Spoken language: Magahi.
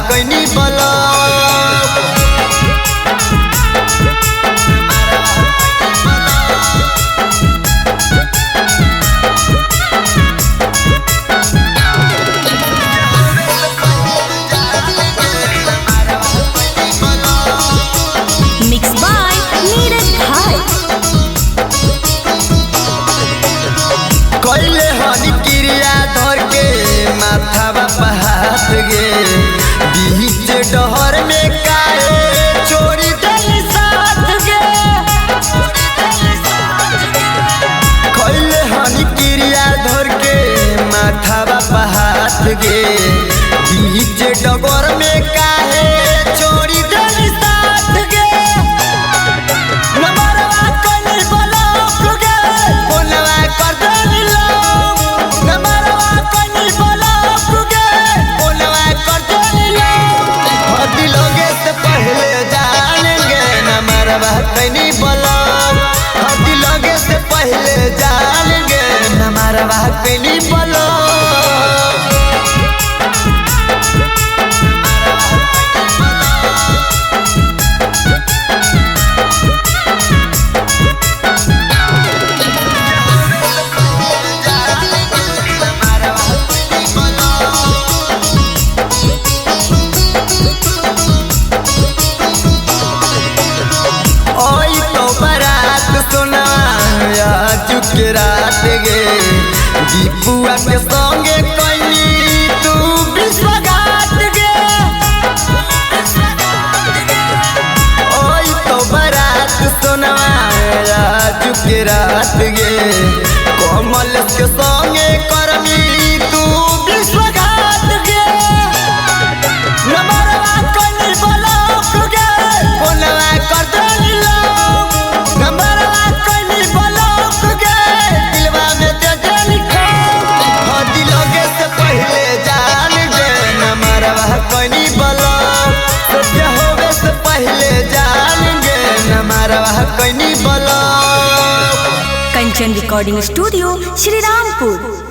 Kenny block. Mix by Neeraj भाई। कैले हनी क्रिया धर के माथावा पर हाथ गे, बीच डहर में काहे छोड़ी देली साथ गे। कैले हनी क्रिया धर के माथावा पर हाथ गे, बीच डगर में काहे छोड़ी देली साथ गे। नंबरवा कैली ब्लॉक गे, फोनवा कर देली लॉक। नंबरवा कैली ब्लॉक गे, फोनवा कर देली लॉक। हदी लोगे से पहले जानेंगे नंबरवा कैली ब्लॉक। हदी लोगे से पहले जानेंगे नंबरवा कैली ब्लॉक। ओई तो बारात सोना चुके रात गे, दीपुआ के संगे कैली तू विश्वघात गे। ओई तो बारात सोना चुके रात गे, कमल के संगे करमी तू विश्वघात गे। नंबरवा कैली ब्लॉक गे, फोनवा कर देली लॉक। नंबरवा कैली ब्लॉक गे, दिलवा में दे देली ठोक। हदी लगे से पहले जान गे नंबरवा कैली ब्लॉक। सत्य होवे से पहले जान गे नंबरवा कैली block. Kanchan recording studio, Shrirampur.